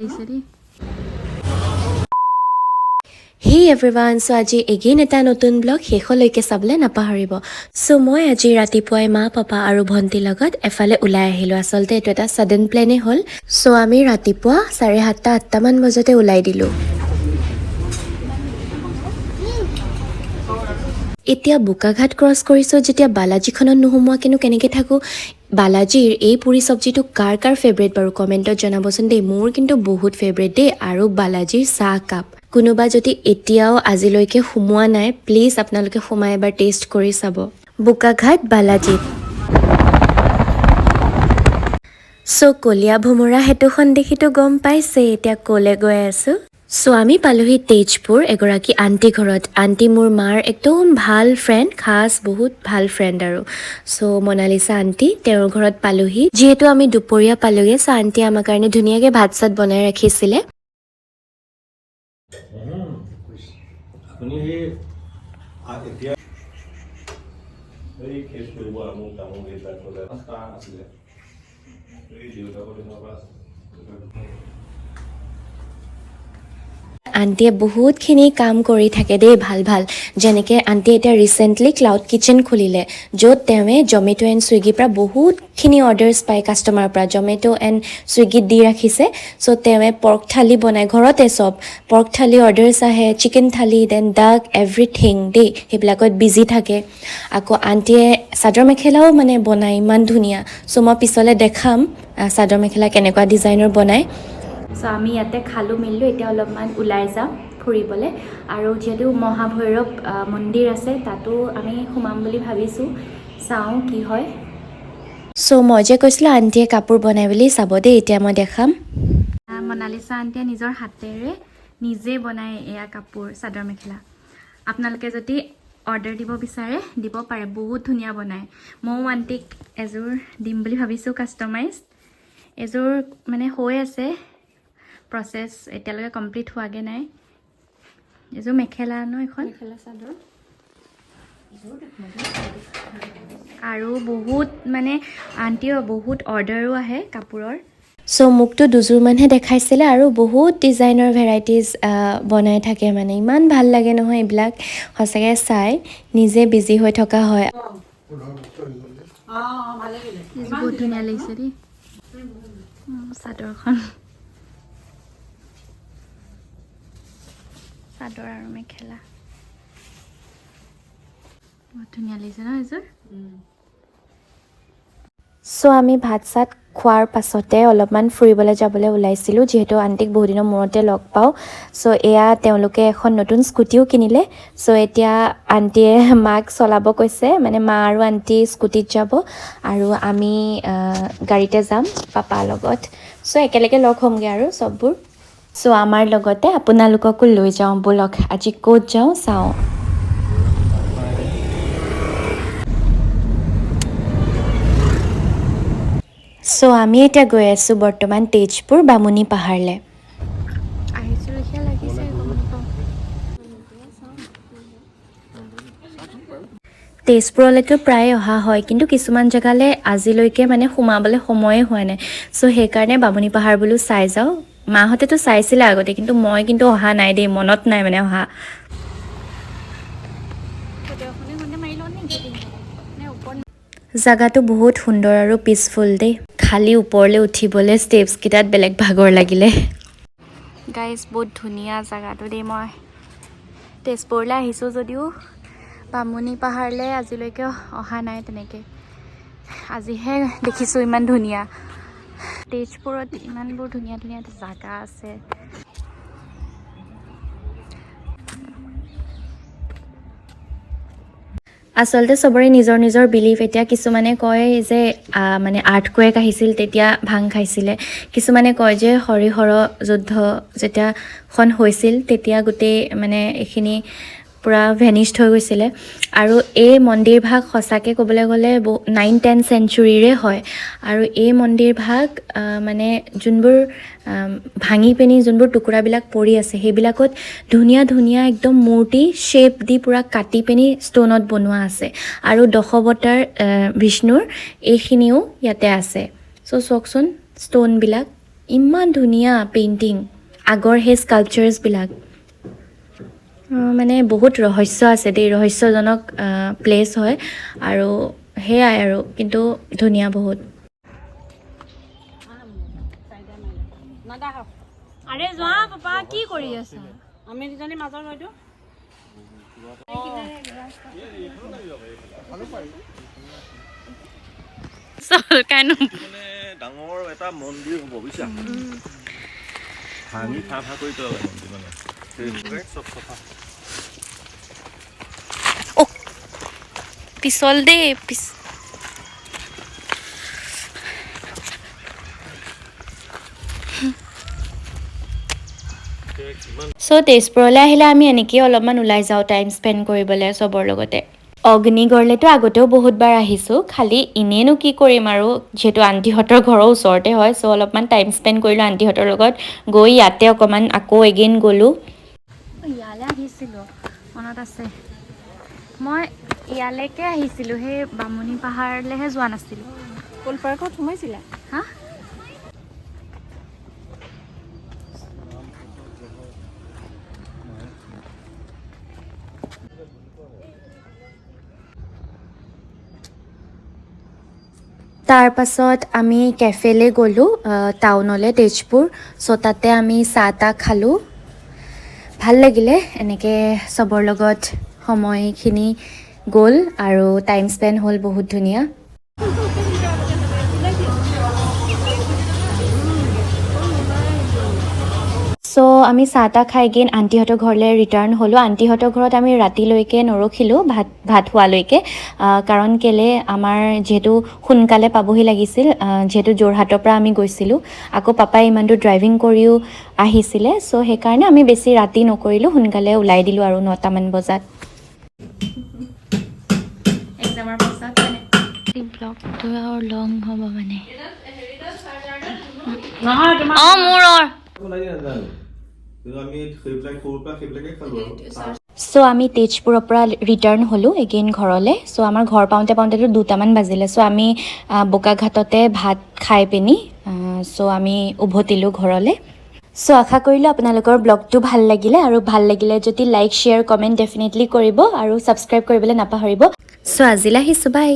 লাগিছে দেই। হে এভৰিৱান, চ' আজি এগেইন এটা নতুন ব্লগ, শেষলৈকে চাবলৈ নাপাহৰিব। চ' মই আজি ৰাতিপুৱাই মা, পাপা আৰু ভণ্টিৰ লগত এফালে ওলাই আহিলোঁ। আচলতে এইটো এটা ছাডেন প্লেনেই হ'ল। চ' আমি ৰাতিপুৱা 7:30, 8টামান বজাতে ওলাই দিলোঁ। এতিয়া বোকাঘাট ক্ৰছ কৰিছোঁ যেতিয়া বালাজীখনত নোসোমোৱাকেনো কেনেকৈ থাকোঁ? বালাজীৰ এই পুৰি চব্জিটো কাৰ কাৰ ফেভৰেট বাৰু কমেণ্টত জনাবচোন দেই। মোৰ কিন্তু বহুত ফেভৰেট দেই। আৰু বালাজীৰ চাহ কাপ কোনোবা যদি এতিয়াও আজিলৈকে সোমোৱা নাই, প্লিজ আপোনালোকে সোমাই এবাৰ টেষ্ট কৰি চাব বোকাঘাট বালাজীত। চ' কলীয়া ভোমোৰা সেতুখন দেখিতো গম পাইছে এতিয়া ক'লে গৈ আছোঁ। চ' আমি পালোহি তেজপুৰ এগৰাকী আণ্টি ঘৰত। আণ্টি মোৰ মাৰ একদম ভাল ফ্ৰেণ্ড, খাচ বহুত ভাল ফ্ৰেণ্ড আৰু। চ' মনালিচা আণ্টি, তেওঁৰ ঘৰত পালোহি। যিহেতু আমি দুপৰীয়া পালোগৈ, চ' আণ্টিয়ে আমাৰ কাৰণে ধুনীয়াকৈ ভাত চাত বনাই ৰাখিছিলে। আপুনি সেই এতিয়া এই কেছ কৰিব, আমুক তামুক এইবিলাক ক'লে আছিলে, এই দেউতাকৰ দিনৰ পৰা আছে। আণ্টিয়ে বহুতখিনি কাম কৰি থাকে দেই, ভাল ভাল। যেনেকৈ আণ্টিয়ে এতিয়া ৰিচেণ্টলি ক্লাউড কিটচেন খুলিলে, য'ত তেওঁৱে জমেট' এণ্ড চুইগিৰ পৰা বহুতখিনি অৰ্ডাৰ্ছ পায় কাষ্টমাৰৰ পৰা, জমেট' এণ্ড চুইগিত দি ৰাখিছে। চ' তেওঁৱে পৰ্ক থালি বনায় ঘৰতে চব, পৰ্ক থালি অৰ্ডাৰ্ছ আহে, চিকেন থালি, then ডাক, এভৰিথিং দেই, সেইবিলাকত বিজি থাকে। আকৌ আণ্টিয়ে চাদৰ মেখেলাও মানে বনায় ইমান ধুনীয়া। চ' মই পিছলৈ দেখাম চাদৰ মেখেলা কেনেকুৱা ডিজাইনৰ বনায়। চ' আমি ইয়াতে খালোঁ মেলিলোঁ, এতিয়া অলপমান ওলাই যাম ফুৰিবলৈ। আৰু যিহেতু মহাভৈৰৱ মন্দিৰ আছে, তাতো আমি সোমাম বুলি ভাবিছোঁ, চাওঁ কি হয়। চ' মই যে কৈছিলোঁ আণ্টিয়ে কাপোৰ বনাই বুলি, চাব দেই, এতিয়া মই দেখাম। মনালিচা আণ্টিয়ে নিজৰ হাতেৰে নিজে বনাই এয়া কাপোৰ, চাদৰ মেখেলা। আপোনালোকে যদি অৰ্ডাৰ দিব বিচাৰে দিব পাৰে, বহুত ধুনীয়া বনায়। ময়ো আণ্টিক এযোৰ দিম বুলি ভাবিছোঁ কাষ্টমাইজ। এযোৰ মানে হৈ আছে প্ৰচেছ, এতিয়ালৈকে কমপ্লিট হোৱাগৈ নাই। এযোৰ মেখেলা ন এখন। মেখেলা চাদৰ। আৰু বহুত মানে আণ্টিৰ বহুত অৰ্ডাৰো আহে কাপোৰৰ। চ' মোকতো দুযোৰমানহে দেখাইছিলে আৰু বহুত ডিজাইনৰ ভেৰাইটিজ বনাই থাকে। মানে ইমান ভাল লাগে নহয় এইবিলাক সঁচাকৈ চাই, নিজে বিজি হৈ থকা হয়। এইযোৰ বহুত ধুনীয়া লাগিছে দেই চাদৰখন, চাদৰ আৰু মেখেলা বহুত ধুনীয়া লাগিছে ন এইযোৰ? চ' আমি ভাত চাত খোৱাৰ পাছতে অলপমান ফুৰিবলৈ যাবলৈ ওলাইছিলোঁ, যিহেতু আণ্টিক বহুদিনৰ মূৰতে লগ পাওঁ। চ' এয়া তেওঁলোকে এখন নতুন স্কুটিও কিনিলে। চ' এতিয়া আণ্টিয়ে মাক চলাব কৈছে, মানে মা আৰু আণ্টি স্কুটিত যাব আৰু আমি গাড়ীতে যাম পাপাৰ লগত। চ' একেলগে লগ হ'মগৈ আৰু চববোৰ। চ' আমাৰ লগতে আপোনালোককো লৈ যাওঁ ব'লক, আজি ক'ত যাওঁ চাওঁ। চ' আমি এতিয়া গৈ আছোঁ বৰ্তমান তেজপুৰ বামুণী পাহাৰলৈ। আহিছোঁ লেখীয়া লাগিছে, গম নাপাওঁ। তেজপুৰলৈতো প্ৰায় অহা হয়, কিন্তু কিছুমান জেগালৈ আজিলৈকে মানে সোমাবলৈ সময়ে হোৱা নাই। চ' সেইকাৰণে বামুণী পাহাৰ বোলো চাই যাওঁ। মাহঁতেতো চাইছিলে আগতে, কিন্তু মই কিন্তু অহা নাই দেই, মনত নাই মানে অহা। জেগাটো বহুত সুন্দৰ আৰু পিচফুল দেই। খালী ওপৰলৈ উঠিবলৈ ষ্টেপছকেইটাত বেলেগ ভাগৰ লাগিলে। গাইজ, বহুত ধুনীয়া জেগাটো দেই। মই তেজপুৰলৈ আহিছোঁ যদিও বামুণী পাহাৰলৈ আজিলৈকে অহা নাই তেনেকৈ, আজিহে দেখিছোঁ ইমান ধুনীয়া। তেজপুৰত ইমানবোৰ ধুনীয়া ধুনীয়া জেগা আছে। আচলতে চবৰে নিজৰ নিজৰ বিলিফ। এতিয়া কিছুমানে কয় যে মানে আৰ্থকুৱেক আহিছিল তেতিয়া ভাং খাইছিলে, কিছুমানে কয় যে হৰিহৰ যুদ্ধ যেতিয়াখন হৈছিল তেতিয়া গোটেই মানে এইখিনি পূৰা ভেনিছড হৈ গৈছিলে। আৰু এই মন্দিৰভাগ সঁচাকৈ ক'বলৈ গ'লে 9-10 চেঞ্চুৰীৰে হয়। আৰু এই মন্দিৰভাগ মানে যোনবোৰ ভাঙি পিনি যোনবোৰ টুকুৰাবিলাক পৰি আছে, সেইবিলাকত ধুনীয়া ধুনীয়া একদম মূৰ্তি শ্বেপ দি পূৰা কাটি পিনি ষ্ট'নত বনোৱা আছে। আৰু দশৱতাৰ বিষ্ণুৰ এইখিনিও ইয়াতে আছে। চ' চাওকচোন ষ্ট'নবিলাক। ইমান ধুনীয়া পেইণ্টিং, আগৰ সেই স্কাল্পচাৰ্ছবিলাক। মানে বহুত ৰহস্য আছে দেই, ৰহস্যজনক প্লেচ হয় আৰু সেয়াই আৰু, কিন্তু ধুনীয়া বহুত। আৰে যোৱা পাপা, কি কৰি আছা? আমি দুজনী মাজত হয়তো। চল কাইনো। মানে ডাঙৰ এটা মন্দিৰ হ'ব, বুজিছা? ভাঙি ফাঁ ফাঁ কৰি পেলালে মন্দিৰ, মানে চব চফা। পিছল দেই পিছ। চ' তেজপুৰলৈ আহিলে আমি এনেকেই অলপমান ওলাই যাওঁ টাইম স্পেণ্ড কৰিবলৈ চবৰ লগতে। অগ্নিগড়লৈতো আগতেও বহুতবাৰ আহিছোঁ, খালি এনেইনো কি কৰিম আৰু, যিহেতু আণ্টিহঁতৰ ঘৰৰ ওচৰতে হয়। চ' অলপমান টাইম স্পেণ্ড কৰিলোঁ আণ্টিহঁতৰ লগত গৈ, ইয়াতে অকণমান আকৌ এগেইন গ'লোঁ। ইয়ালৈ আহিছিলোঁ, মনত আছে, মই ইয়ালৈকে আহিছিলোঁ, সেই বামুণী পাহাৰলৈহে যোৱা নাছিলোঁ। কল পাৰ্কত সোমাইছিলা? হা। তাৰপাছত আমি কেফেলৈ গ'লোঁ, টাউনলৈ, তেজপুৰ। চ' তাতে আমি চাহ তাহ খালোঁ, ভাল লাগিলে। এনেকৈ চবৰ লগত সময়খিনি গ'ল আৰু টাইম স্পেণ্ড হ'ল বহুত ধুনীয়া। চ' আমি চাহ তাহ খাই গেইন আণ্টিহঁতৰ ঘৰলৈ ৰিটাৰ্ণ হ'লোঁ। আণ্টিহঁতৰ ঘৰত আমি ৰাতিলৈকে নৰখিলোঁ, ভাত হোৱালৈকে, কাৰণ কেলৈ আমাৰ যিহেতু সোনকালে পাবহি লাগিছিল, যিহেতু যোৰহাটৰ পৰা আমি গৈছিলোঁ, আকৌ পাপাই ইমান দূৰ ড্ৰাইভিং কৰিও আহিছিলে। চ' সেইকাৰণে আমি বেছি ৰাতি নকৰিলোঁ, সোনকালে ওলাই দিলোঁ আৰু 9টামান বজাত। এক্সামৰ পাছত মানে ব্লগটো আৰু লং হ'ব মানে। নহয়, তোমাৰ অঁ, মোৰ। নাজানো, কিন্তু আমি সেইবিলাক সৰুৰ পৰা সেইবিলাকে খালোঁ আৰু। চ' আমি তেজপুৰৰ পৰা ৰিটাৰ্ণ হ'লোঁ এগেইন ঘৰলৈ। চ' আমাৰ ঘৰ পাওঁতে পাওঁতেতো 2টামান বাজিলে। চ' আমি বোকাঘাটতে ভাত খাই পিনি চ' আমি উভতিলোঁ ঘৰলৈ। চ' আশা কৰিলোঁ আপোনালোকৰ ব্লগটো ভাল লাগিলে আৰু ভাল লাগিলে যদি লাইক, শ্বেয়াৰ, কমেণ্ট ডেফিনেটলি কৰিব আৰু ছাবস্ক্ৰাইব কৰিবলৈ নাপাহৰিব। চ' আজিলৈ আহিছোঁ, বাই।